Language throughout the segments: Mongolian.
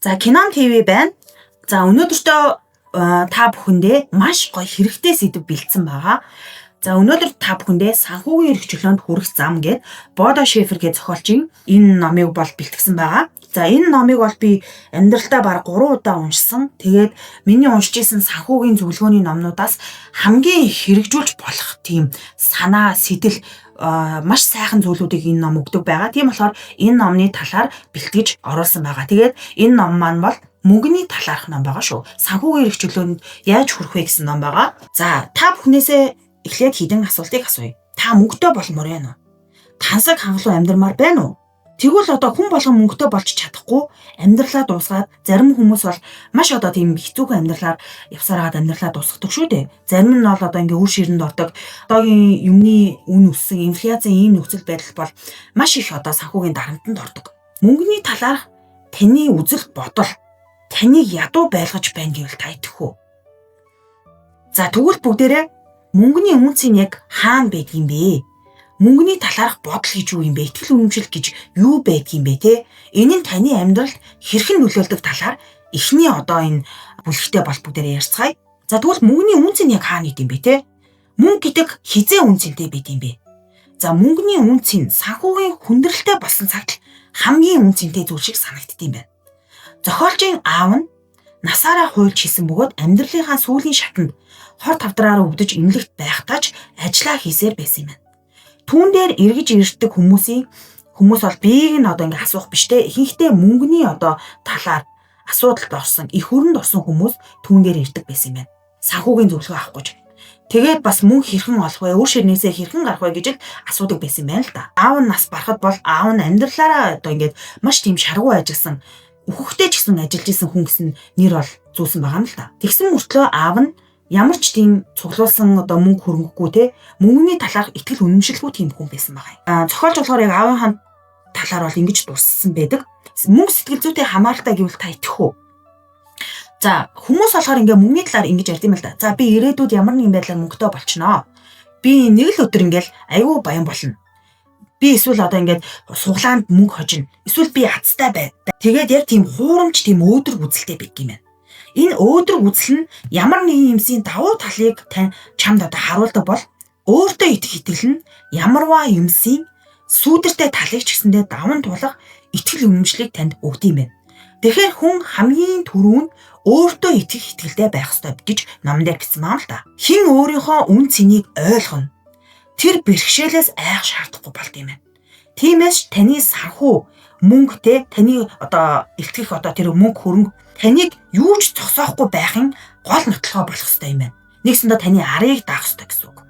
За, Кином ТV байна. За, өнөөдөртөө та бүхэндээ маш гоё хэрэгтэй сэдэв бэлдсэн байгаа. За, өнөөдөр та бүхэндээ санхүүгийн эрх чөлөөнд хүрэх зам гээд Бодо Шефер гэж зохиолчийн энэ номыг бол бэлтгэсэн байгаа. За, энэ номыг бол би амьдралдаа бараг 3 удаа уншсан. Тэгээд миний уншиж исэн санхүүгийн зөвлөгөөний номнуудаас хамгийн их хэрэгжүүлж болох тийм санаа, сэтэл, маш сайхан зүйлүүдийг энэ ном өгдөг байгаа. Тийм болохоор энэ номны талаар бэлтгэж оруулсан байгаа. Тэгээд энэ ном маань бол мөнгөний талаарх ном байгаа шүү. Санхүүгийн эрх чөлөөнд яаж хүрэх вэ гэсэн ном байгаа. За, та бүхнээсээ эхлээд хэдэн асуултыг асууя. Та мөнгөтэй болмоор байна уу? Тансаг хангалуун амьдрмаар байна уу? Тэгвэл одоо хүн болгон мөнгөтэй болж чадахгүй амьдралаа дуусгаад, зарим хүмүүс бол маш одоо тийм хэцүүхэн амьдралаар явсараад амьдралаа дуусгадаг шүү дээ. Зарим нь бол одоо ингээ үр ширэнд ордог. Одоогийн юмны үн өссөн, инфляцийн ийм нөхцөл байдал бол маш их одоо санхүүгийн дарамтанд ордог. Мөнгөний талаарх таны үзэл бодол таныг ядуу байлгаж байна гэвэл та итгэх үү? За, тэгвэл бүгдээрээ мөнгөний үнэ цэн яг хаана байдгийм бэ? Мөнгөний талаарх бодол гэж юу юм бэ? Итгэл үнэмшил гэж юу байдгийм бэ те? Энэ нь таны амьдралд хэрхэн нөлөөлдөг талаар эхний одоо энэ бүлэгтээ бол бүгдээрээ ярьцгаая. За, тэгвэл мөнгөний үнэ цэн яг хаана идэм бэ те? Мөнгө гэдэг хизээ үнэ цэнтэй байд юм бэ? За, мөнгөний үнэ цэн санхүүгийн хүндрэлтэй болсон цагт хамгийн үнэ цэнтэй зүйл шиг санагддсан юм байна. Зохиолчийн аав нь насаараа хуульч хийсэн бөгөөд амьдралынхаа сүүлийн шатанд хор тавдраараа өвдөж эмнэлэгт байхдаа ч ажиллаа хийсээр байсан юм байна. Түүн дээр эргэж ирдэг хүмүүс бол биеийг нь одоо ингээ асуух биш те, ихэнхдээ мөнгөний одоо талаар асуудалд орсон, их өрөнд орсон хүмүүс түүн дээр ирдэг байсан юм байна. Санхүүгийн зөвлөгөө авах гэж. Тэгээд бас мөнгө хэрхэн олох вэ? Үр ширнээсээ хэрхэн гарах вэ гэж л асуудаг байсан юм байна л да. Аав нь нас барахад бол аав нь амьдралаараа одоо ингээд маш тийм шаргуу ажилласан, үхэхтэй ч гэсэн ажиллаж исэн хүн гэсэн нэр бол зүүсэн байгаа юм л да. Тэгсэн мөртлөө аав нь ямар ч тийм цуглуулсан одоо мөнгө хөрөнгөгүй те, мөнгөний талаарх итгэл үнэмшилгүй тийм хүн байсан байгаа юм. Зохиолч болохоор яг аавынхаа талаар бол ингэж дурссан байдаг. Мөнгө сэтгэл зүйтэй хамааралтай гэвэл та итгэх үү? За, хүмүүс болохоор ингээ мөнгөний талаар ингэж ярьд юм л да. За, би ирээдүйд ямар нэгэн байдлаар мөнгөтэй болчихноо. Би нэг л өдөр ингээл айгүй баян болно. Би эсвэл одоо ингээд суглаанд мөнгө хожино. Эсвэл би азтай бай. Тэгээд яг тийм хуурамч, тийм өөдрөг үзэлтэй байдаг юм байна. Энэ өөдрөг үзэл нь ямар нэгэн юмсын давуу талыг чамд одоо харуулдаг бол өөртөө итгэх итгэл нь ямарваа юмсын сүүдэртэй талыг ч гэсэндээ даван туулах итгэл үнэмшлийг танд өгдөг юм байна. Тэгэхээр хүн хамгийн түрүүнд өөртөө итгэх итгэлтэй байх ёстой гэж номон дээр бичсэн байна л да. Хэн өөрийнхөө үн цэнийг ойлгоно, тэр бэрхшээлээс айх шаардахгүй болд юм байна. Тиймээс таны санхүү мөнгө те, таны одоо илтгэх одоо тэр мөнгө хөрөнгө таныг юу ч зогсоохгүй байхын гол нотлохоо болох ёстой юм байна. Нэгсэндээ таны арыг даах ёстой гэсэн үг.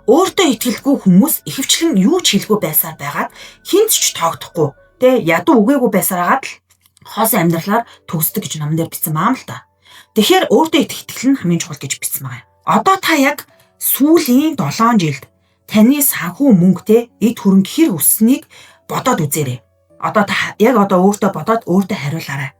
Өөртөө итгэлгүй хүмүүс ихэвчлэн юу ч хийлгүй байсаар байгаад, хинт ч тоогдохгүй те, ядуу үгээгүй байсаар агаад л хоосон амьдралаар төгсдөг гэж номон дээр бичсэн байгаа юм л та. Тэгэхээр өөртөө итгэх итгэл нь хамгийн чухал гэж бичсэн байгаа юм. Одоо та яг сүүлийн 7 жилд таны санхүү мөнгө те, эд хөрөнгө хэр өссөнийг бодоод үзээрэй. Одоо та яг одоо өөртөө бодоод өөртөө хариулаарай.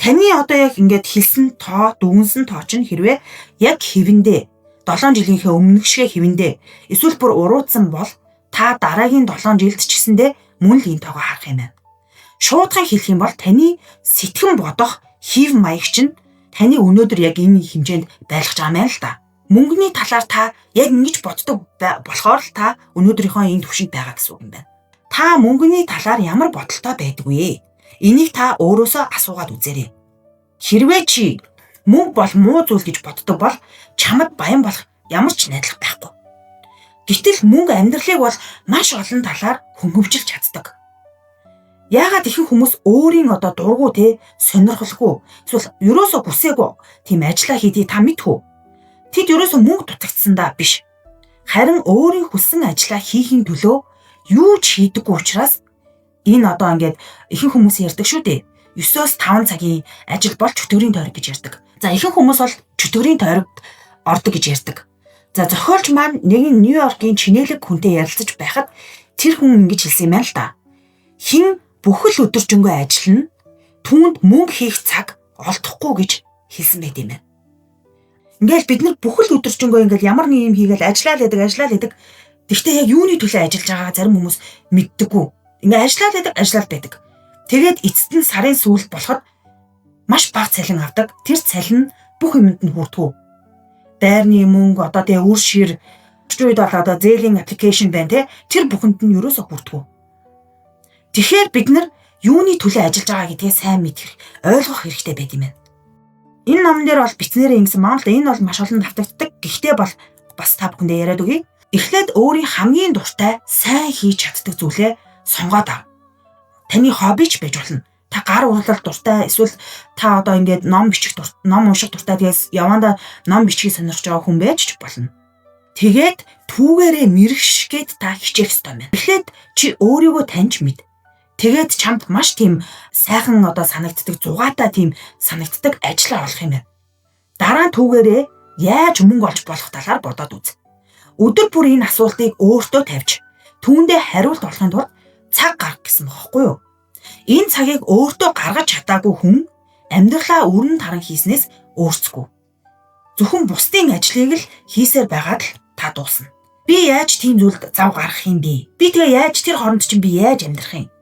Таны одоо яг ингээд хэлсэн тоо, дүгнсэн тоо чинь хэрвээ яг хэвэндээ 7 жилийнхээ өмнөх шигэ хэвэндээ эсвэл бүр уруудсан бол та дараагийн 7 жилд ч гэсэндээ мөн л энэ тоогоо харах юм байна. Шуудхан хэлэх юм бол таны сэтгэн бодох хэв маяг чинь таны өнөөдөр яг энэ хэмжээнд байлгаж байгаа юм байна л да. Мөнгөний талаар та яг ингэж боддог болохоор л та өнөөдрийнхөө энэ түвшинд байгаа гэсэн үг юм байна. Та мөнгөний талаар ямар бодолтой байдаг вэ? Энийг та өөрөөсөө асуугаад үзээрэй. Хэрвээ чи мөнгө бол муу зүйл гэж боддог бол чамд баян болох ямар ч найдлага байхгүй. Гэтэл мөнгө амьдралыг бол маш олон талаар хөнгөвжилж чаддаг. Яагаад ихэнх хүмүүс өөрийн одоо дургу те, сонирхолгүй эсвэл ерөөсөө хүсээгүй тийм ажиллаа хийдгийг та мэдэх үү? Тэд ерөөсөө мөнгө дутагдсан да биш. Харин өөрийн хүссэн ажлаа хийхийн төлөө юу ч хийдэггүй учраас энэ одоо ингээд ихэнх хүмүүс ярьдаг шүү дээ. 9-өөс 5 цагийн ажил бол чөтгөрийн тойрог гэж ярьдаг. За, ихэнх хүмүүс бол чөтгөрийн тойрогт ордог гэж ярьдаг. За, зохиолч маань нэгэн Нью-Йоркийн чинээлэг хүнтэй ярилцаж байхад тэр хүн ингэж хэлсэн юм байна л да. Хэн бүхэл өдөржингөө ажиллана, түүнд мөнгө хийх цаг олдохгүй гэж хэлсэн байт юм байна. Ингээл бид нар бүхэл өдөржингөө ингээл ямар нэг юм хийгээл ажиллаа л байдаг, ажиллаа л байдаг. Тэгвэл яг юуны төлөө ажиллаж байгаагаа зарим хүмүүс мэддэггүй. Ингээ ажиллаа л байдаг, ажиллаа л байдаг. Тэгээд эцэст нь сарын сүүлд болоход Маш бага цалин авдаг. Тэр цалин бүх юмд нь хүртгүү. Байрны мөнгө, одоо тэгээ үр шир, орчин үед бол одоо зээлийн application байна те. Тэр бүхэнд нь ерөөсөө хүртгүү. Тэгэхээр бид нар юуны төлөө ажиллаж байгаа гэдгээ сайн мэдэх, ойлгох хэрэгтэй байд юм байна. Энэ номон дээр бол бичснээрээ ингэсэн маа л да, энэ бол маш олон давтагддаг. Гэхдээ бол бас та бүхэндээ яриад өгье. Эхлээд өөрийн хамгийн дуртай, сайн хийж чаддаг зүйлээ сонгоод ав. Таны хобби ч байж болно. Та гар урлал дуртай, эсвэл та одоо ингээд ном бичих, ном унших дуртай, тэгээс явандаа ном бичгийг сонирхож байгаа хүн байж ч болно. Тэгээд түүгээрээ мэрэгшгээд та хичээх ёстой байна. Эхлээд чи өөрийгөө таньж мэд. Тэгээд чамд маш тийм сайхан одоо санагддаг, зугаатай тийм санагддаг ажлаа олох юм байна. Дараа нь түүгээрээ яаж мөнгө олж болох талаар бодоод үз. Өдөр бүр энэ асуултыг өөртөө тавьж түүндээ хариулт олохын тулд цаг гаргах гэсэн бохоггүй юу? Энэ цагийг өөртөө гаргаж чадаагүй хүн амьдралаа өрн таран хийснээс өөрцгүй. Зөвхөн бусдын ажлыг л хийсээр байгаад л та дуусна. Би яаж тийм зүйлд зав гаргах юм бэ? Би тэгээ яаж тэр хооронд чинь би яаж амьдрах юм?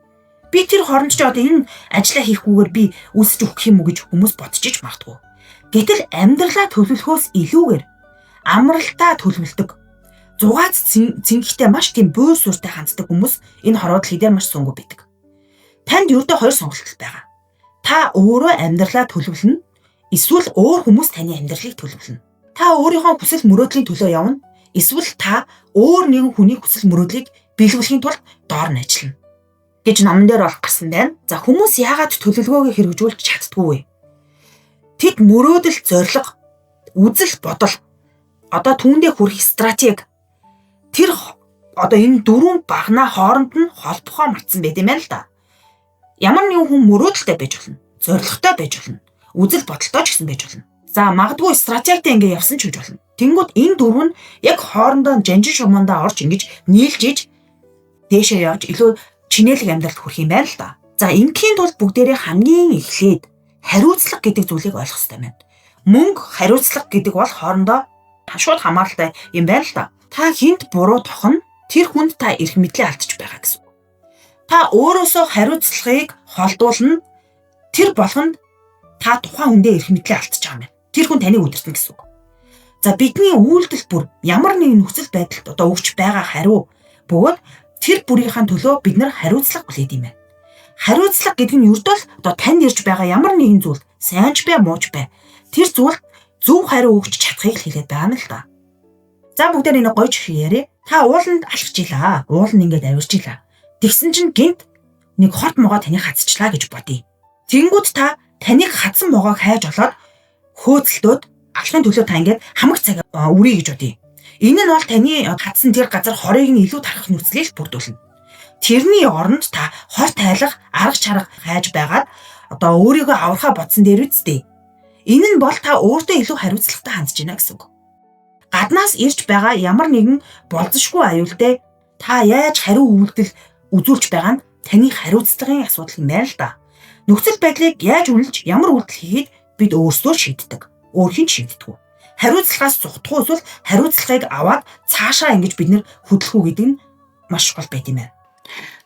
Би тэр хооронд чи одоо энэ ажлаа хийхгүйгээр би үлсэж өгөх юм уу гэж хүмүүс бодож ич магадгүй. Гэтэл амьдралаа төлөвлөхөөс илүүгээр амралтаа төлөвлөдөг. Зугаац цэнгэгтэй маш тийм буур суурьтай ханддаг хүмүүс энэ хорвоо дэлхий дээр маш сунгүй байдаг. Танд ердөө хоёр сонголт байгаа. Та өөрөө амьдралаа төлөвлөнө, эсвэл өөр хүмүүс таны амьдралыг төлөвлөнө. Та өөрийнхөө хүсэл мөрөөдлийн төлөө явна, эсвэл та өөр нэгэн хүний хүсэл мөрөөдлийг биелүүлэхийн тулд доор нь ажиллана гэж номон дээр бол гарсан байна. За, хүмүүс яагаад төлөвлөгөөгөө хэрэгжүүлж чаддгүй вэ? Тэд мөрөөдөл, зорилго, үзэл бодол, одоо түүндээ хүрэх стратеги, тэр одоо энэ дөрвөн багнаа хооронд нь холбохоо мартсан байт юм байна л да. Ямар нэгэн хүн мөрөөдөлтэй байж болно. Зорилготой байж болно. Үзэл бодолтой ч гэсэн байж болно. За, магадгүй стратегитай ингэ явсан ч гэж болно. Тэнгүүд энэ дөрөв нь яг хоорондоо жанжин шумандаа орж ингэж нийлж иж дээшээ явж илүү чинээлэг амьдралд хүрэх юм байна л да. За, ингээхийн тулд бүгдээрээ хамгийн эхлээд хариуцлага гэдэг зүйлийг ойлгох хэрэгтэй байна. Мөнгө, хариуцлага гэдэг бол хоорондоо шууд хамааралтай юм байна л да. Та хүнд буруу тохно, тэр хүнд та эрх мэдлээ алдчих байгаа гэсэн үг. Та өөрөөсөө хариуцлагыг холдуулна, тэр болгонд та тухайн хүндээ эрх мэдлээ алдчих байгаа юм байна. Тэр хүн таныг удирдана гэсэн үг. За, бидний үйлдэл бүр ямар нэгэн нөхцөл байдалд одоо өгч байгаа хариу бөгөөд тэр бүрийнхээ төлөө бид нар хариуцлага хүлээдэг юм байна. Хариуцлага гэдэг нь ердөө л одоо танд ирж байгаа ямар нэгэн зүйл сайн ч бай, муу ч бай. Тэр зүйлд зөв хариу өгч чадахыг л хэлээд байгаа юм л да. За, бүгдээр энэ гоё жишээ яриа. Та ууланд алхаж илаа. Уул нь ингээд авирч илаа. Тэгсэн чинь гинт нэг хорт могоо таныг хатчихлаа гэж бодъё. Тэнгүүд та таныг хатсан могоог хайж олоод хөөцөлдөөд алхахын төлөө та ингээд хамаг цаг үрий гэж бодъё. Энэ нь бол таны хатсан тэр газар хорыг нь илүү тархах нөхцөлийг бүрдүүлнэ. Тэрний оронд та хор тайлах арга чарга хайж байгаад одоо өөрийгөө аврахаа бодсон дээр үсттэй. Энэ нь бол та өөртөө илүү хариуцлагатай хандж байна гэсэн үг. Гаднаас ирж байгаа ямар нэгэн болзошгүй аюултай та яаж хариу үйлдэл үзүүлж байгаа нь таны хариуцлагын асуудал юм байна л да. Нөхцөл байдлыг яаж үнэлж, ямар үйлдэл хийгээд бид өөрсдөө шийддэг. Өөр хэн ч шийддэг. Хариуцлагаас зугтах уу эсвэл хариуцлагыг аваад цаашаа ингэж бид нэр хөдлөх үү гэдэг нь маш чухал байт юм байна.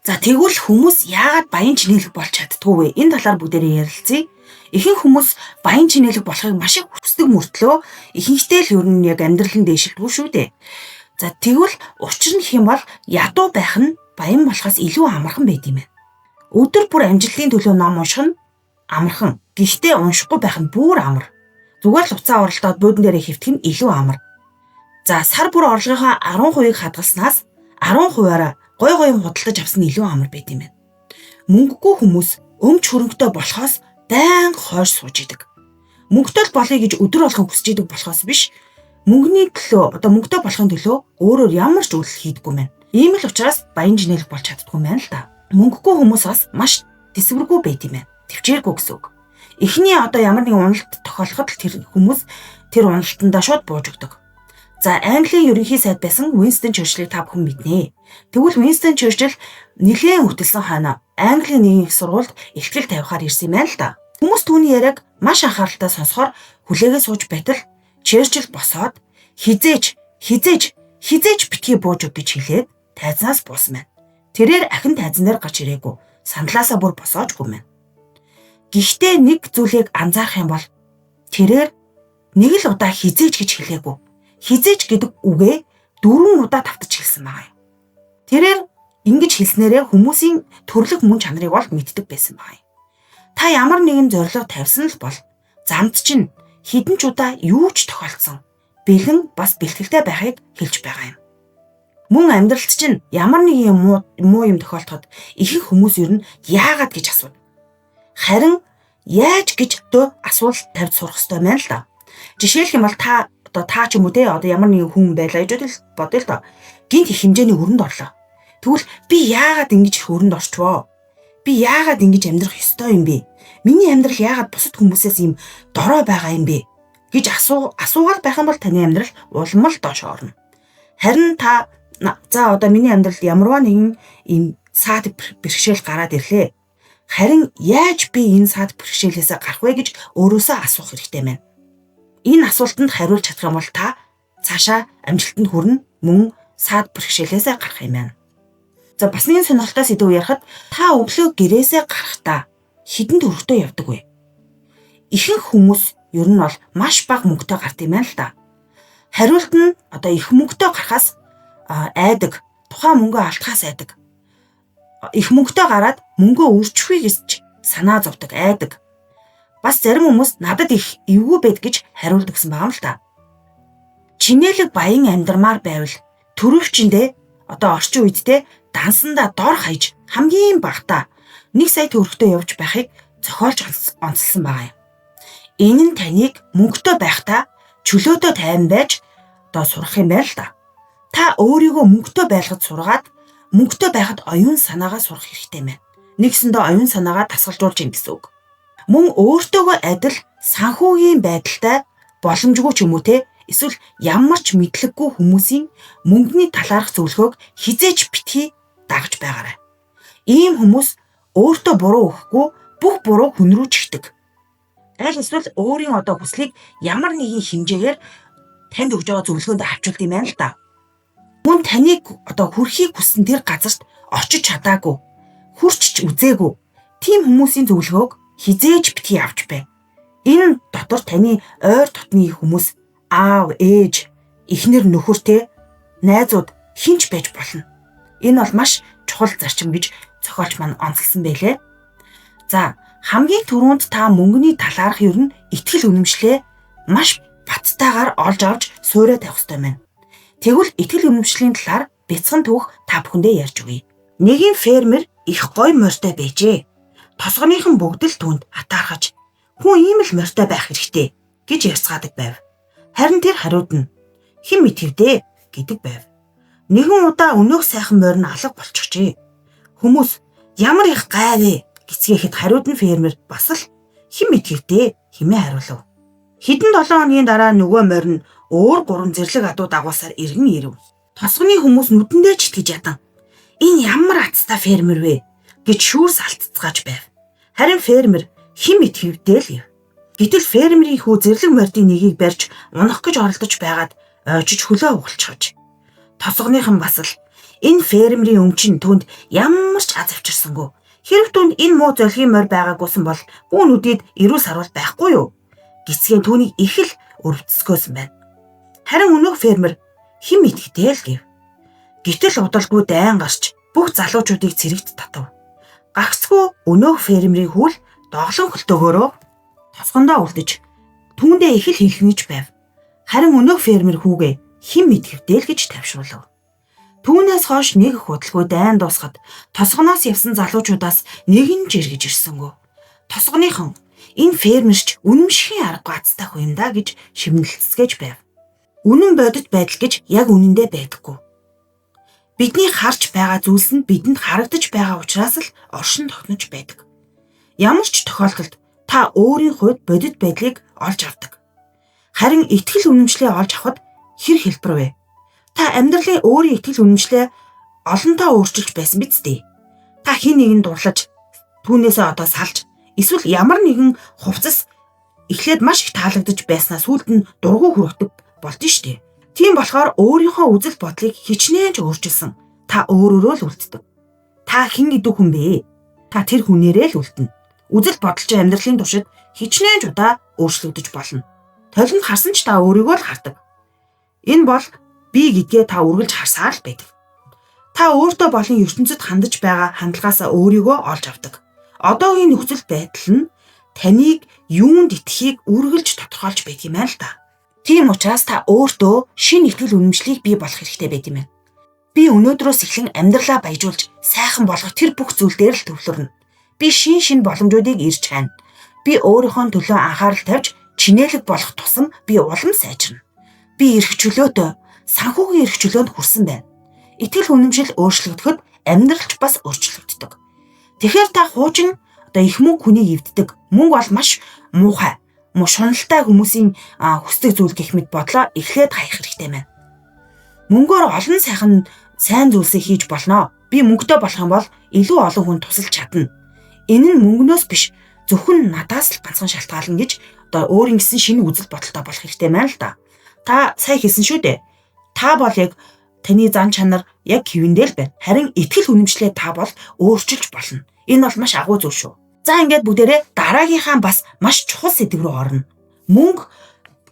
За, тэгвэл хүмүүс яагаад баян чинээлэг болж чаддгүй вэ? Энэ талаар бүгдээрээ ярилцъя. Ихэнх хүмүүс баян чинээлэг болохыг маш их хүсдэг мөртлөө ихэнхдээ л ер нь яг амьдрал нь дээшилдэггүй шүү дээ. За, тэгвэл учир нь гэх юм бол ядуу байх нь баян болохоос илүү амархан байд юм байна. Өдөр бүр амжилтын төлөө ном унших нь амархан. Гэхдээ уншихгүй байх нь бүр амар. Зүгээр л уцаа оролдоод буудан дээрээ хэвтэх нь илүү амар. За, сар бүр орлогынхоо 10%-ийг хадгалснаас 10%-аараа гой гой юм худалдаж авсан нь илүү амар байд юм байна. Мөнгөгүй хүмүүс өмч хөрөнгөтэй болохоос байнга хойш сууж идэг. Мөнгөтэй л болъё гэж өдөр болгон хүсэж идэг болохоос биш, мөнгөний төлөө, одоо мөнгөтэй болохын төлөө өөрөөр ямар ч үйлдэл хийдэггүй мэн. Ийм л учраас баян жинээлэг болж чаддгүй юм байна л да. Мөнгөгүй хүмүүс бас маш тэсвэргүй байд юм байна. Төвчээргүй гэсэн үг. Эхний одоо ямар нэгэн уналт тохиолдоход л тэр хүмүүс тэр уналтандаа шууд бууж өгдөг. За, Английн ерөнхий сайд байсан Уинстон Черчиллийг та бүхэн мэднэ. Тэгвэл Уинстон Черчилл нэлээн хөтөлсөн хойноо Английн нэгэн их сургуульд ихтгэл тавихаар ирсэн юм байна л да. Хүмүүс түүний яриаг маш анхааралтай сонсохоор хүлээгээ сууж байтал Черчилл босоод "Хизээж, хизээж, хизээж битгий бууж өг" гэж хэлээд тайзнаас буусан байна. Тэрээр ахин тайзан дээр гарч ирээгүй. Сандлаасаа бүр босоочгүй байна. Гэхдээ нэг зүйлийг анзаарах юм бол тэрээр нэг л удаа хизээж гэж хэлээгүй. Хизээж гэдэг үгээ 4 удаа давтаж хэлсэн байгаа юм. Тэрээр ингэж хэлснээрээ хүмүүсийн төрлөх мөн чанарыг бол мэддэг байсан байгаа юм. Та ямар нэгэн зорилго тавьсан л бол замд чинь хэдэн ч удаа юу ч тохиолдсон бэлэн бас бэлтгэлтэй байхыг хэлж байгаа юм. Мөн амьдралд чинь ямар нэгэн муу юм тохиолдоход ихэнх хүмүүс ер нь яагаад гэж асуудаг. Харин яаж гэж асуулт тавьж сурах хэрэгтэй байна л да. Жишээлх юм бол та одоо та ч юм уу те одоо ямар нэгэн хүн байлаа гэж бодъё л доо. Гинт их хэмжээний өрөнд орлоо. Тэгвэл би яагаад ингэж их өрөнд орчвоо? Би яагаад ингэж амьдрах ёстой юм бэ? Миний амьдрал яагаад бусад хүмүүсээс ийм дорой байгаа юм бэ? Гэж асуугаад байх юм бол таны амьдрал улам л доош орно. Харин та за одоо миний амьдралд ямарваа нэгэн ийм саад бэрхшээл гараад ирлээ. Харин яаж би энэ саад бэрхшээлээсээ гарах вэ гэж өөрөөсөө асуух хэрэгтэй байна. Энэ асуултанд хариулж чадах юм бол та цаашаа амжилтанд хүрнэ, мөн саад бэрхшээлээсээ гарах юм байна. За бас нэгэн сонирхолтой сэдв ярихад та өглөө гэрээсээ гарахдаа хэдэн төгрөгтэй явдаг вэ? Ихэнх хүмүүс ер нь бол маш бага мөнгөтэй гард юм байна л да. Хариулт нь одоо их мөнгөтэй гарахаас айдаг, тухайн мөнгөө алдахаас айдаг. Их мөнгөтэй гараад мөнгөө өрчихвээ гэж санаа зовдөг, айдаг. Бас зарим хүмүүс надад их эвгүй байд гэж хариулдаг гэсэн байгаа юм л та. Чинээлэг баян амьдрмаар байвал төрөвчөндөө одоо орчин үед те дансандаа дор хаяж хамгийн багадаа 1 сая төгрөгтэй явж байхыг зохиолж онцлсон байгаа юм. Энэ нь таныг мөнгөтэй байхдаа чөлөөтэй тайван байж одоо сурах юм байна л да. Та өөрийгөө мөнгөтэй байлгаж сургаад мөнгөтэй байхад оюун санаагаа сурах хэрэгтэй байна. Нэгсэндээ оюун санаагаа дасгалжуулж ийн гэсэн үг. Мөн өөртөөгөө адил санхүүгийн байдалтай боломжгүй ч юм уу те эсвэл ямар ч мэдлэггүй хүмүүсийн мөнгөний талаарх зөвлөгөөг хизээж битгий дагаж байгаарай. Ийм хүмүүс өөртөө буруу өгөхгүй бүх буруу хүн рүү чихдэг. Аль эсвэл өөрийн одоо хүслийг ямар нэгэн хэмжээгээр танд өгж байгаа зөвлөгөөнд авчулд юм байна л да. Мөн таныг одоо хүрхийг хүссэн тэр газарт очиж чадаагүй, хүрч ч үзээгүй. Тийм хүмүүсийн зөвлөгөөг хизээж битгий авч бай. Энэ дотор таны ойр дотны хүмүүс, аав, ээж, эхнэр, нөхөртэй, найзууд хинч байж болно. Энэ бол маш чухал зарчим гэж зохиолч маань онцлсон байлээ. За, хамгийн түрүүнд та мөнгөний талаарх ер нь итгэл үнэмшлээ маш баттайгаар олж авч суурай тавих хэрэгтэй байна. Тэгвэл итгэл үнэмшлийн талаар бяцхан түүх та бүхэндээ ярьж өгье. Нэгэн фермер их гой морьтой байжээ. Тосгоныхон бүгд л түүнд атаархаж хүн ийм л морьтой байх хэрэгтэй гэж ярьцгаадаг байв. Харин тэр хариуд нь хэн мэдхэвдээ гэдэг байв. Нэгэн удаа өнөөх сайхан морь нь алга болчихжээ. Хүмүүс ямар их гай вэ гэцгээхэд хариуд нь фермер бас л хэн мэдхэвдээ хэмээн хариулав. Хэдэн 7 хоногийн дараа нөгөө морь нь өөр 3 зэрлэг адуу дагуулсаар эргэн ирэв. Тосгоны хүмүүс нүдэндээ читгэж ядан. Энэ ямар азтай фермер вэ гэж шүүрс алтцгааж байв. Харин фермер хэн мэдхэвдээ л гэв. Гэтэл фермерийн хүү зэрлэг морьдын нэгийг барьж унах гэж оролдож байгаад ойчиж хөлөө угалчихж. Тосгоныхан бас л энэ фермерийн өмчин түүнд ямар ч аз авчирсангүй. Хэрв түүнд энэ муу золгийн морь байгаагүйсэн бол гүн нүдэд эрүүл саруул байхгүй юу? Гисгэн түүнийг их л өрөвдсгөөсөн байна. Харин өнөөх фермер хэн мэдхтэй л гэв. Гэтэл удалгүй дайн гарч бүх залуучуудыг цэрэгт татав. Гагцгүй өнөөх фермерийн хүл доглон хөлтөөгөөрөө тосгондоо үлдэж түүндээ их л хэлхнэж байв. Харин өнөөх фермер хүүгээ хэн мэдхэвдээ л гэж тайвшруулав. Түүнээс хойш нэг их удалгүй дайн дуусахад тосгоноос явсан залуучуудаас нэг нь ч эргэж ирсэнгүй. Тосгоныхон энэ фермерч үнэмшихийн аргагүй азтай хүн юм да гэж шимнэлцгээж байв. Үнэн бодит байдал гэж яг үнэндээ байдаггүй. Бидний харж байгаа зүйлс нь бидэнд харагдаж байгаа учраас л оршин тогтнож байдаг. Ямар ч тохиолдолд та өөрийн хувьд бодит байдлыг олж авдаг. Харин итгэл үнэмшлээ олж авахд хэр хэлбэр вэ? Та амьдралын өөрийн итгэл үнэмшлээ олонтоо өөрчилж байсан биз дээ. Та хэн нэгэн дурлаж түүнээсээ одоо салж эсвэл ямар нэгэн хувцас эхлээд маш их таалагдаж байснаа сүүлд нь дургу хүрэгдэг болдсон шүү дээ. Тийм болохоор өөрийнхөө үзэл бодлыг хичнээн ч өөрчилсөн. Та өөрөөрөө л үлддэг. Та хэн гэдэг хүн бэ? Та тэр хүнээрээ л үлдэнэ. Үзэл бодол чинь амьдралын туршид хичнээн ч удаа өөрчлөгдөж болно. Толинд харсан ч та өөрийгөө л хардаг. Энэ бол би гэдгээ та үргэлж харсаар л байдаг. Та өөртөө болон ертөнцид хандаж байгаа хандлагаасаа өөрийгөө олж авдаг. Одоогийн нөхцөл байдал нь таныг юунд итгэхийг үргэлж тодорхойлж байдаг юм байна л да. Тийм учраас та өөртөө шинэ итгэл үнэмшлийг бий болгох хэрэгтэй байдаг юм байна. Би өнөөдрөөс эхлэн амьдралаа баяжуулж сайхан болгох тэр бүх зүйл дээр л төвлөрнө. Би шин боломжуудыг ирж хайна. Би өөрийнхөө төлөө анхаарал тавьж чинээлэг болох тусам би улам сайжирна. Би эрх чөлөөтэй, санхүүгийн эрх чөлөөнд хүрсэн байна. Итгэл үнэмшил өөрчлөгдөхөд амьдрал ч бас өөрчлөгддөг. Тэгэхээр та хуучин одоо их мөнгө хүнийг эвддэг. Мөнгө бол маш муухай, муу шуналтай хүмүүсийн хүсдэг зүйл гэх мэт бодлоо эхлээд хаях хэрэгтэй байна. Мөнгөөр олон сайхан сайн зүйлсээ хийж болно. Би мөнгөтэй болох юм бол илүү олон хүн тусалж чадна. Энэ нь мөнгнөөс биш, зөвхөн надаас л ганцхан шалтгаална гэж одоо өөрийн гэсэн шинэ үзэл бодолтой болох хэрэгтэй байна л да. Та сая хэлсэн шүү дээ. Та бол яг таны зан чанар яг хэвэндээ л байна. Харин итгэл үнэмшлээ та бол өөрчилж болно. Энэ бол маш агуу зүйл шүү. За ингээд бүгдээрээ дараагийнхаа бас маш чухал сэдэв рүү орно. Мөнгө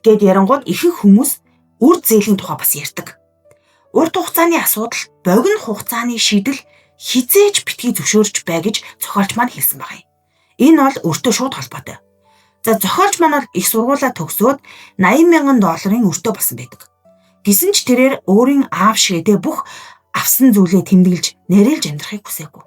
гэд ярангууд ихэнх хүмүүс үр зээлийн тухай бас ярьдаг. Урт хугацааны асуудал, богино хугацааны шийдэл хизээж битгий зөвшөөрч бай гэж зохиолч маань хэлсэн байгаа юм. Энэ бол өртөө шууд холбоотой. За зохиолч маань бол их сургуулаа төгсөөд 80 мянган долларын өртөө болсон байдаг. Гэсэн ч тэрээр өөрийн аав шигээдээ бүх авсан зүйлээ тэмдэглэж нэрэлж амьдрахыг хүсээгүй.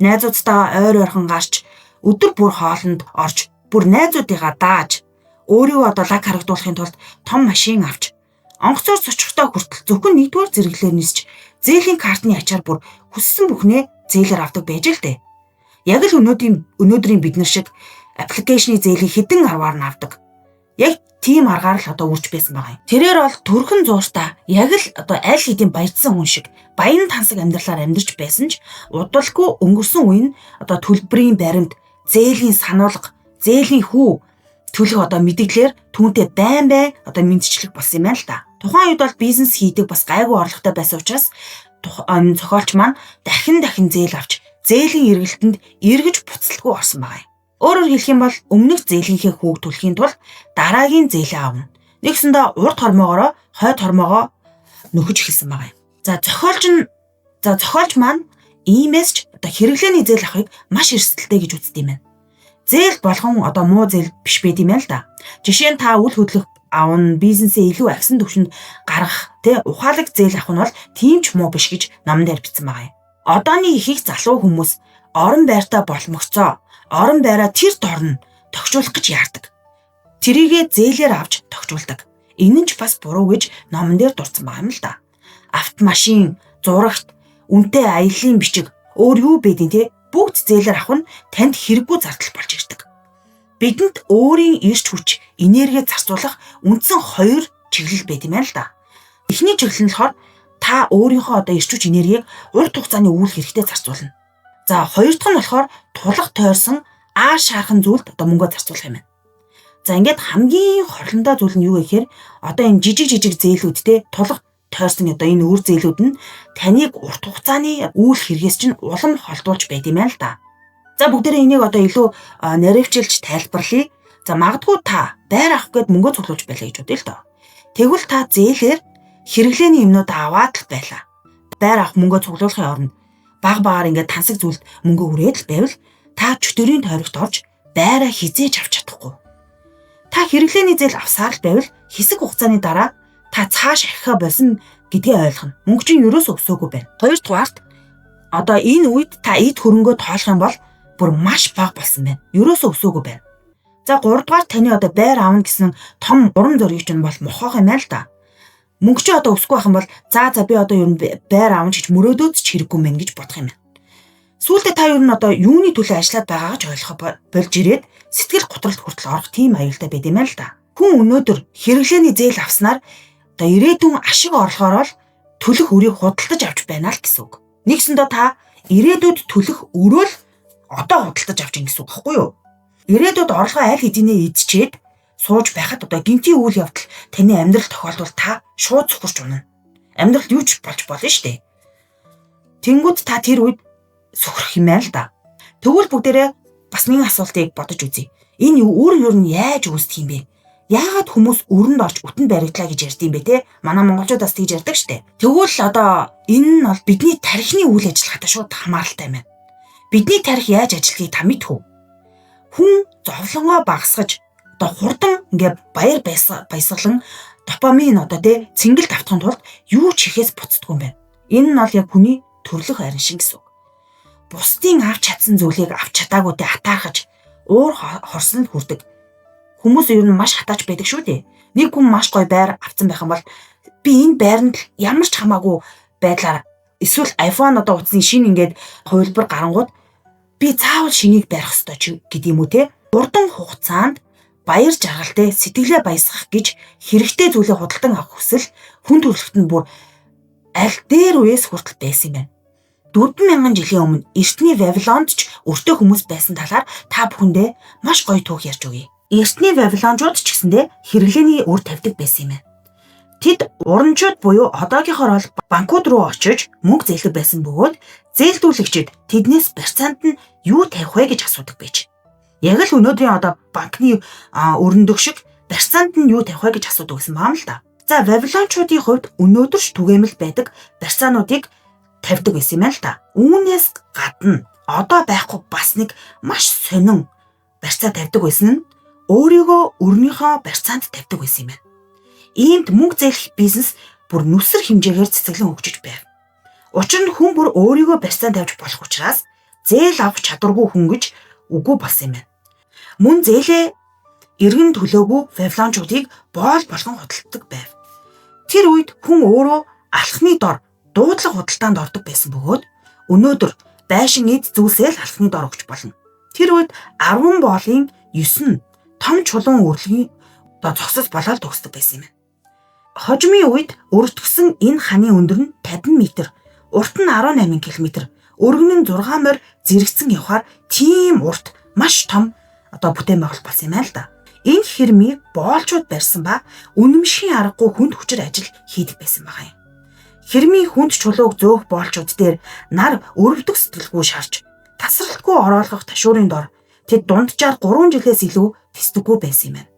Найзуудтайгаа ойр ойрхон гарч өдөр бүр хоолнд орж бүр найзуудыгаа дааж өөрийгөө одоо лаг харагдуулахын тулд том машин авч онгоцоор цочихтой хүртэл зөвхөн нэгдүгээр зэрэглэлээр нисч зээлийн картны ачаар бүр хүссэн бүхнээ зээлээр авдаг байж л дээ. Яг л өнөөдрийн бид нар шиг application ы зээлийг хэдэн арваар нь авдаг. Яг тийм аргаар л одоо үрж байсан байгаа юм. Тэрээр бол төрхөн зууртаа яг л одоо аль хэдийн баяжсан хүн шиг баян тансаг амьдралаар амьдарч байсан ч удалгүй өнгөрсөн үе нь одоо төлбөрийн баримт, зээлийн сануулга, зээлийн хүү төлөх одоо мэдээлэлээр түүнтэй байн байн одоо мэндчлэх болсон юм байна л да. Тухайн үед бол бизнес хийдэг бас гайгүй орлоготой байсан учраас зохиолч маань дахин дахин зээл авч зээлийн эргэлтэнд эргэж буцалтгүй орсон байгаа юм. Өөрөөр хэлэх юм бол өмнөх зээлийнхээ хүүг төлөхийн тулд дараагийн зээлээ авна. Нэгсэндээ урд хормоогоороо хойд хормоогоо нөхөж эхэлсэн байгаа юм. За зохиолч маань иймээс ч одоо хэрэглээний зээл авахыг маш эрсдэлтэй гэж үздэг юм байна. Зээл болгон одоо муу зээл биш байд юм байна л да. Жишээ нь та үл хөдлөх авна, бизнесээ илүү ахисан түвшинд гаргах, тэ ухаалаг зээл авах нь бол тийм ч муу биш гэж номон дээр бичсэн байгаа юм. Одооны их их залуу хүмүүс орон байртай болмогцоо орон байраа тэр дорн тохижуулах гэж яардаг. Тэрийгэ зээлээр авч тохижуулдаг. Энэ нь ч бас буруу гэж номон дээр дурдсан байгаа юм л да. Автомашин, зурагт, үнэтэй аяллаа бичиг өөр юу байдیں те бүгд зээлээр авах нь танд хэрэггүй зардал болж ирдэг. Бидэнд өөрийн эрч хүч, энерги зарцуулах үндсэн хоёр чиглэл байд юм байна л да. Эхний чиглэл нь болохоор та өөрийнхөө одоо эрч хүч энергийг урт хугацааны үйл хэрэгтэй зарцуулна. За хоёр дахь нь болохоор тулах тойрсон аа шаархан зүйлд одоо мөнгө зарцуулах юм байна. За ингээд хамгийн хорлондоо зүйл нь юу вэ гэхээр одоо энэ жижиг жижиг зээлүүд те тулах тойрсон одоо энэ үр зээлүүд нь таныг урт хугацааны үйл хэрэгээс чинь улам холдуулж байд юм байна л да. За бүгдээрээ энийг одоо илүү наривчилж тайлбарлая. За магадгүй та байр авах гээд мөнгө цуглуулж байлаа гэж бодъё л доо. Тэгвэл та зээлээр хэрэглээний юмнууд аваад л байлаа. Байр авах мөнгө цуглуулахын оронд баг багаар ингээд тансаг зүйлд мөнгө үрээд л байвал та чөтгөрийн тойрогт орж байраа хизээж авч чадахгүй. Та хэрэглээний зээл авсаар л байвал хэсэг хугацааны дараа та цааш ахихаа болсон гэдгээ ойлгоно. Мөнгө чинь ерөөсөө өсөөгүй байна. Хоёрдугаарт одоо энэ үед та эд хөрөнгөө тоолох юм бол бүр маш бага болсон байна. Ерөөсөө өсөөгүй байна. За гуравдугаар таны одоо байр авна гэсэн том урам зориг чинь бол мохоох юм байна л да. Мөнгө чи одоо өсөхгүй байх юм бол за за би одоо ер нь байр авна гэж мөрөөдөөд ч хэрэггүй мэн гэж бодох юм байна. Сүүлдээ та ер нь одоо юуны төлөө ажиллаад байгаагаа ч ойлгохоо болж ирээд сэтгэл готролд хүртэл орох тийм аюултай байд юм байна л да. Хүн өнөөдөр хэрэглээний зээл авснаар одоо ирээдүйн ашиг орлогоор л төлөх өрийг худалдаж авч байна л гэсэн үг. Нэгсэндээ та ирээдүйд төлөх өрөө л одоо худалдаж авч ин гэсэн үг байхгүй юу? Ирээдүйд орлогоо аль хэдийнэ эдчээд сууж байхад одоо гинтийн үйл явдал таны амьдрал тохиолдвол та шууд цохорч унана. Амьдралд юу ч болж болно шүү дээ. Тэнгүүд та тэр үед сөхрөх юм байна л да. Тэгвэл бүгдээрээ Бас нэгэн асуултыг бодож үзье. Энэ үр ер нь яаж үүсдэг юм бэ? Яагаад хүмүүс өрөнд орж үтэнд баригдлаа гэж ярьд юм бэ те? Манай монголчууд бас тэгж ярьдаг штэ. Тэгвэл одоо энэ нь бол бидний тархины үйл ажиллагаатай шууд хамааралтай юм байна. Бидний тархи яаж ажилладгийг та мэдэх үү? Хүн зовлонгоо багасгаж одоо хурдан ингээ баяр баясгалан допамин одоо те цэнгэл давтахын тулд юу ч хийхээс буцдаггүй юм байна. Энэ нь бол яг хүний төрлөх арин шин гэсэн үг. Бусдын авч чадсан зүйлийг авч чадаагүйтэй атаархаж уур хорсонд хүрдэг. Хүмүүс ер нь маш хатаач байдаг шүү дээ. Нэг хүн маш гоё байр авсан байх юм бол би энэ байранд ямар ч хамаагүй байдлаар эсвэл iPhone одоо утасны шинэ ингээд хувилбар гарангууд би заавал шинийг барих ёстой ч гэдэг юм уу те. Хурдан хугацаанд баяр жаргалтай сэтгэлээ баясгах гэж хэрэгтэй зүйлээ худалдан авах хүсэл хүн төрөлхтөнд бүр аль дээр үеэс хүртэл байсан юм байна. 4000 жилийн өмнө эртний Вавилонд ч өртөө хүмүүс байсан талаар та бүхэндээ маш гоё түүх ярьж өгье. Эртний Вавилончууд ч гэсэндээ хэрэглээний үр тавьдаг байсан юм байна. Тэд уранчууд буюу одоогийнхоор бол банкуд руу очиж мөнгө зээлдэг байсан бөгөөд зээлдүүлэгчид тэднээс барьцаанд нь юу тавих вэ гэж асуудаг байж. Яг л өнөөдрийн одоо банкны өрөндөг шиг барьцаанд нь юу тавих вэ гэж асуудаг гэсэн юм л да. За, Вавилончуудын хувьд өнөөдөр ч түгээмэл байдаг барьцаануудыг тавьдаг байсан юм байна л да. Үүнээс гадна одоо байхгүй бас нэг маш сонин барьцаа тавьдаг байсан нь өөрийгөө өрнийхөө барьцаанд тавьдаг байсан юм байна. Иймд мөнгө зээлэх бизнес бүр нүсэр хэмжээгээр цэцэглэн хөгжиж байв. Учир нь хүн бүр өөрийгөө барьцаанд тавьж болох учраас зээл авах чадваргүй хүн гэж үгүй болсон юм байна. Мөн зээлээ эргэн төлөөгүй Вавилончуудыг боол болгон худалддаг байв. Тэр үед хүн өөрөө алхны дор дуудлага худалдаанд ордог байсан бөгөөд өнөөдөр байшин эд зүйлсээ л алхны дор өгч болно. Тэр үед 10 боолын 9 нь том чулуун өрлөгийн одоо зогсож болоод төгсдөг байсан юм байна. Хожмын үед өртгсөн энэ ханы өндөр нь 50 м, урт нь 18 км, өргөн нь 6 морь зэрэгцэн явхаар тийм урт маш том одоо бүтээн байгуулалт болсон юм байна л да. Энэ хэрмийг боолчууд барьсан ба үнэмшийн аргагүй хүнд хүчээр ажил хийдэг байсан байгаа юм. Хэрмийн хүнд чулууг зөөх боолчууд дээр нар өрөвдөх сэтгэлгүй шарж тасралтгүй ороолгох ташуурын дор тэд дунджаар 3 жилээс илүү тэсдэггүй байсан юм байна.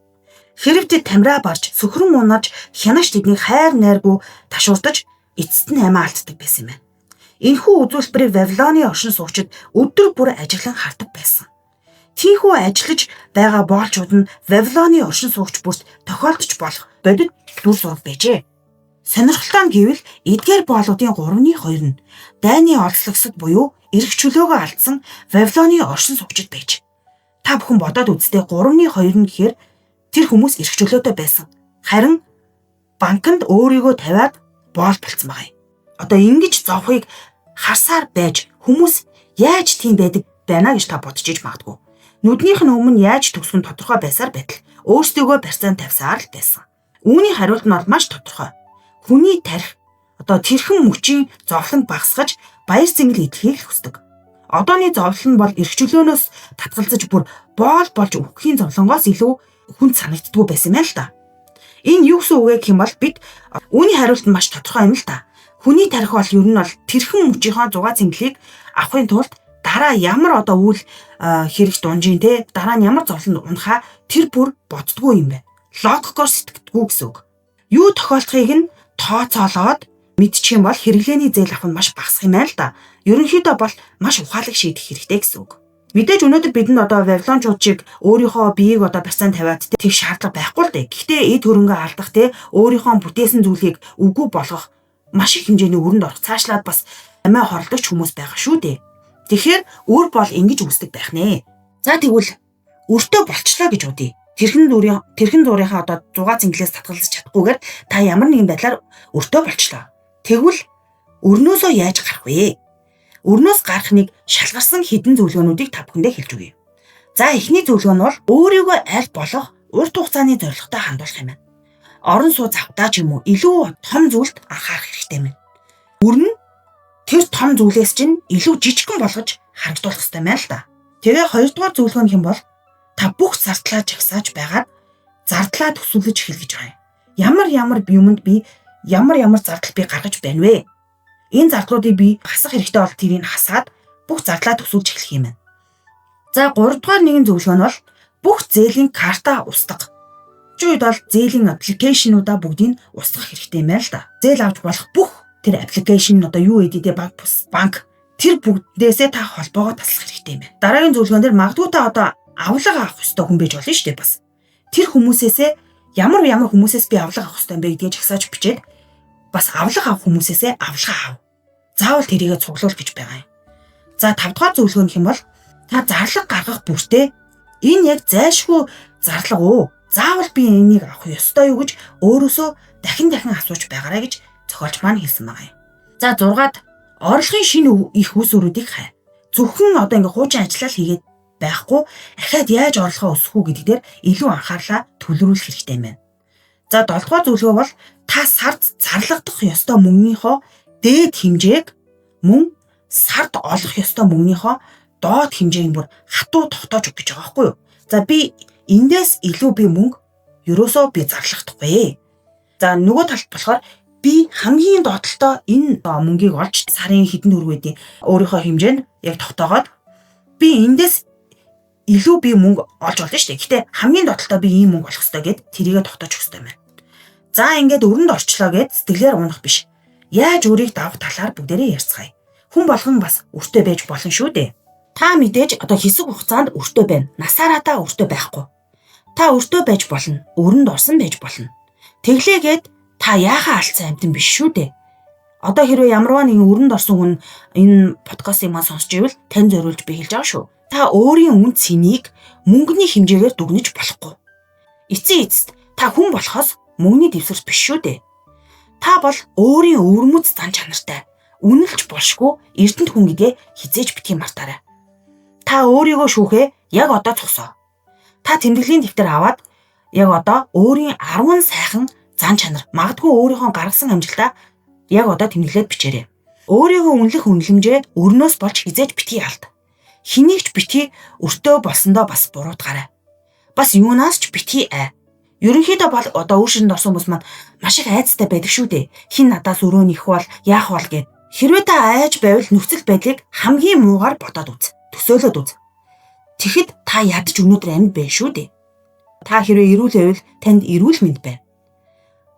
Хэрв тэд тамираа барж сөхрөн унаж хянаш тэднийг хайр найргүй ташуурдаж эцэст нь амиа алддаг байсан юм байна. Энэхүү үзүүлбэрийг Вавилоны оршин суугчид өдөр бүр ажиглан хардаг байсан. Тийхүү ажиллаж байгаа боолчууд нь Вавилоны оршин суугч бүрт тохиолдож болох бодит дүр зураг байжээ. Сонирхолтой нь гэвэл эдгээр боолуудын 3-ны 2 нь дайны олзлогсод буюу эрх чөлөөгөө алдсан Вавилоны оршин суугчид байж. Та бүхэн бодоод үзтээ, 3-ны 2 нь гэхээр тэр хүмүүс эрх чөлөөтэй байсан. Харин банкнд өөрийгөө тавиад боол болцсон байгаа юм. Одоо ингэж зовхыг харсаар байж хүмүүс яаж тийм байдаг байна гэж та бодож иж магадгүй. Нүднийх нь өмнө яаж төгсөх нь тодорхой байсаар байтал өөрсдийгөө барьцаанд тавьсаар л байсан. Үүний хариулт нь бол маш тодорхой. Хүний тархи одоо тэрхэн мөчийн зовлон багасгаж баяр зингэл идэхийг л хүсдэг. Одооны зовлон нь бол эрх чөлөөнөөс татгалзаж бүр боол болж үхэхийн зовлонгоос илүү хүнд санагддаггүй байсан юм байна л да. Энэ юу гэсэн үг вэ гэх юм бол бид үүний хариулт нь маш тодорхой юм л да. Хүний тархи бол ер нь бол тэрхэн мөчийнхөө зугаа цэнгэлийг авахын тулд дараа ямар одоо үйл хэрэг дунжин те, дараа нь ямар зовлонд унахаа тэр бүр боддгоо юм байна. Логикоор сэтгэдэггүй гэсэн үг. Юу тохиолдохыг нь тооцоолоод мэдчих юм бол хэрэглээний зээл авах нь маш багасах юм байна л да. Ерөнхийдөө бол маш ухаалаг шийдэх хэрэгтэй гэсэн үг. Мэдээж өнөөдөр бидэнд одоо Вавилончууд шиг өөрийнхөө биеийг одоо барьцаанд тавиад тех шаардлага байхгүй л дээ. Гэхдээ эд хөрөнгө алдах те, өөрийнхөө бүтээсэн зүйлийг үгүй болгох маш их хэмжээний өрөнд орох, цаашлаад бас амиа хорлогч хүмүүс байгаа шүү дээ. Тэгэхээр үр бол ингэж үүсдэг байх нэ. За, тэгвэл өртөө болчлоо гэж бодъё. Тэрхэн зуурынхаа одоо зугаа цэнгэлээс татгалзаж чадахгүйгээр та ямар нэгэн байдлаар өртөө болчлоо. Тэгвэл өрнөөсөө яаж гарах вэ? Өрнөөс гарах нэг шалгарсан хэдэн зөвлөгөөнүүдийг та бүхэндээ хэлж өгье. За, эхний зөвлөгөө нь бол өөрийгөө аль болох урт хугацааны зорилготой хандуулах юм байна. Орон сууц авахтаа ч юм уу илүү том зүйлд анхаарах хэрэгтэй юм байна. Үр нь тэр том зүйлээс чинь илүү жижигхэн болгож харагдуулах хэрэгтэй юм байна л да. Тэгээ хоёрдугаар зөвлөгөө нь хэм бол та бүх зардлаа жагсааж байгаад зардлаа төсөөлөж эхэл гэж байгаа юм. Ямар ямар юмд би ямар ямар зардал би гаргаж байна вэ? Энэ зардлуудыг би хасах хэрэгтэй бол тэрийг хасаад бүх зардлаа төсөөлж эхлэх юм байна. За, 3 дугаар нэгэн зөвлөгөө нь бол бүх зээлийн картаа устга. Чи үед бол зээлийн application уудаа бүгдийг устгах хэрэгтэй юм байна л да. Зээл авч болох бүх тэр application, одоо юу эдээ, банк бус банк, тэр бүгдээсээ та холбоогоо таслах хэрэгтэй юм байна. Дараагийн зөвлөгөөн дээр магадгүй та одоо авлага авах ёстой хүн байж болно шүү дээ бас. Тэр хүмүүсээсээ, ямар ямар хүмүүсээс би авлага авах ёстой юм бэ гэдгийг жагсааж бичээд бас авлага авах хүмүүсээсээ авлага ав. Заавал тэрийгэ цуглуул гэж байгаа юм. За, 5 дугаар зөвлөгөө нь хэм бол та зарлага гаргах бүртээ энэ яг зайлшгүй зарлага уу? Заавал би энийг авах ёстой юу гэж өөрөөсөө дахин дахин асууж байгаарай гэж зохиолч маань хэлсэн байгаа юм. За, 6-аад орлогын шинэ их үүсвэрүүдийг хай. Зөвхөн одоо ингээ хуучин ажиллаа л хийгээд байхгүй, ахаад яаж орлогоо өсгөх үү гэдэг дээр илүү анхаарлаа төвлөрүүлэх хэрэгтэй юм байна. За, 7 дугаар зөвлөгөө бол та сард зарлагдах ёстой мөнгөнийхөө дээд хэмжээг мөн сард олох ёстой мөнгөнийхөө доод хэмжээг нь бүр хатуу тогтоож өг гэж байгаа байхгүй юу? За, би эндээс илүү би мөнгө ерөөсөө би зарлахдаггүй. За, нөгөө талд болохоор би хамгийн доотлолтоо энэ мөнгийг олж сарын хэдэн төгрөг байдیں۔ Өөрийнхөө хэмжээнд яг тогтоогоод би эндээс илүү би мөнгө олж болно шүү дээ. Гэтэ хамгийн доотлолтоо би ийм мөнгө олох ёстой гэд тэрийгэ тогтоож өгөх ёстой юм байна. За, ингээд өрөнд орчлоо гэд сэтгэлээр унах биш. Яаж өөрийг давах талаар бүгдээрээ ярьцгаая. Хүн болгон бас өртөө байж болно шүү дээ. Та мэдээж одоо хэсэг хугацаанд өртөө байна. Насаараа та өртөө байхгүй. Та өртөө байж болно. Өрөнд орсон байж болно. Тэглээгээд та яхаа алдсан амьтан биш шүү дээ. Одоо хэрвээ ямарваа нэгэн өрөнд орсон хүн энэ подкастыг маань сонсч ивэл тань зориулж би хэлж байгаа шүү. Та өөрийн үн цэнийг мөнгөний хэмжээгээр дүгнэж болохгүй. Эцсийн эцэст та хүн болохоос мөнгөний дэвсгэр биш шүү дээ. Та бол өөрийн өвөрмөц зан чанартай, үнэлж болшгүй эрдэнэт хүн гэдгээ хизээж битгий мартаарай. Та өөрийгөө шүүхээ яг одоо зогсоо. Та тэмдэглэлийн дэвтэр аваад яг одоо өөрийн 10 сайхан зан чанар, магадгүй өөрийнхөө гаргасан амжилтаа яг одоо тэмдэглээд бичээрэй. Өөрийгөө үнэлэх үнэлэмжээ өрнөөс болж хизээж битгий алд. Хэнийг ч битгий өртөө болсондоо бас буруутгаарай. Бас юунаас ч битгий ай. Ерөнхийдөө бол одоо үр ширэнд орсон хүмүүс маань маш их айцтай байдаг шүү дээ. Хин надаас өрөө нэх бол яах бол гэд. Хэрвээ та айж байвал нөхцөл байдлыг хамгийн муугаар бодоод үз. Төсөөлөөд үз. Тэгэхэд та ядаж өнөөдөр амьд байна шүү дээ. Та хэрвээ эрүүл байвал танд эрүүл мэнд байна.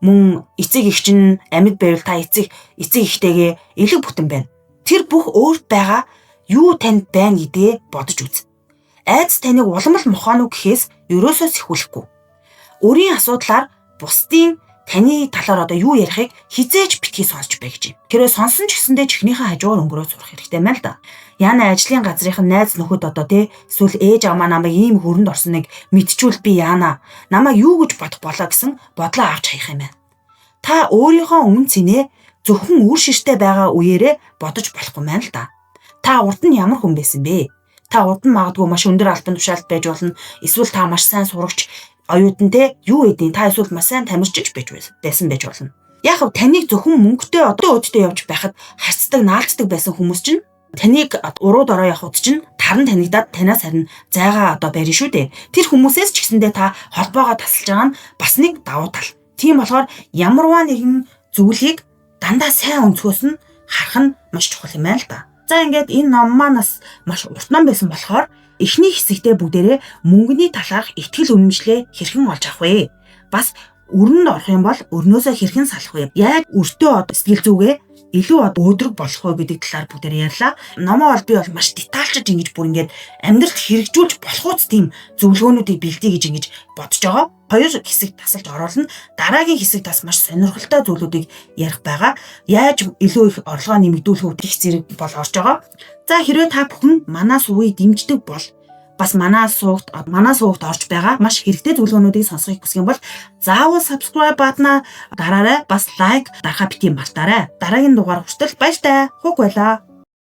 Мөн эцэг эх чинь амьд байвал та эцэг эхтэйгээ элэг бүтэн байна. Тэр бүх өөрт байгаа юу танд байна гэдгээ бодож үз. Айц таныг улам л мохооно гэхээс ерөөсөө сэрхүүлэхгүй. Өрийн асуудлаар бусдын таны талаар одоо юу ярихыг хизээж битгий сонсч бай гэж. Хэрвээ сонсон ч гэсэндээ чихнийхээ хажуугаар өнгөрөө сурах хэрэгтэй юм байна л да. Яна ажлын газрынх нь найз нөхөд одоо тий эсвэл ээж аав маань намайг ийм хөрөнд орсныг мэдчүүл би яана. Намайг юу гэж бодох болоо гэсэн бодлоо авч хаях юм байна. Та өөрийнхөө үн цэнээ зөвхөн үр ширтээ байгаа үеэрээ бодож болохгүй маань л да. Та урд нь ямар хүн байсан бэ? Та урд нь магадгүй маш өндөр албан тушаалд байж болно. Эсвэл та маш сайн сурагч, оюутан те юу гэдیں, та эсвэл маш сайн тамирчиж байж байсан байж болно. Яг хав таныг зөвхөн мөнгөтэй одоо өдтэй явж байхад харьцдаг, наалддаг байсан хүмүүс чинь таныг уруу дорой явахад чинь таран танигдаад танаас харин зайгаа одоо барина шүү дээ. Тэр хүмүүсээс ч гэсэндээ та холбоогоо тасалж байгаа нь бас нэг давуу тал. Тийм болохоор ямарваа нэгэн зүйлийг дандаа сайн өнцгөөс нь харах нь маш чухал юм байна л да. За, ингээд энэ ном маань бас маш урт ном байсан болохоор эхний хэсэгтээ бүгдээрээ мөнгөний талаарх итгэл үнэмшлээ хэрхэн олж авах вэ? Бас өрөнд орох юм бол өрнөөсөө хэрхэн салах вэ? Яаж өртөө сэтгэл зүгээ илүү өөдрөг болох вэ гэдэг талаар бүгдээрээ ярьлаа. Номоо бол би бол маш детальчж ингэж бүр ингээд амьдралд хэрэгжүүлж болох үст тийм зөвлөгөөнүүдийг бэлдээ гэж ингэж бодож байгаа. Хоёр хэсэг тасалж оруулна. Дараагийн хэсэг тас маш сонирхолтой зүйлүүдийг ярих байгаа. Яаж илүү их орлогоо нэмэгдүүлэх үү гэх зэрэг бол орж байгаа. За, хэрвээ та бүхэн манай сувгийг дэмждэг бол бас манай сувагт орж байгаа маш хэрэгтэй зөвлөгөөнүүдийг сонсохыг хүсэх юм бол заавал subscribe button-а дараарай. Бас like дарахаа битгий мартаарай. Дараагийн дугаар хүртэл баяртай. Хуг байлаа.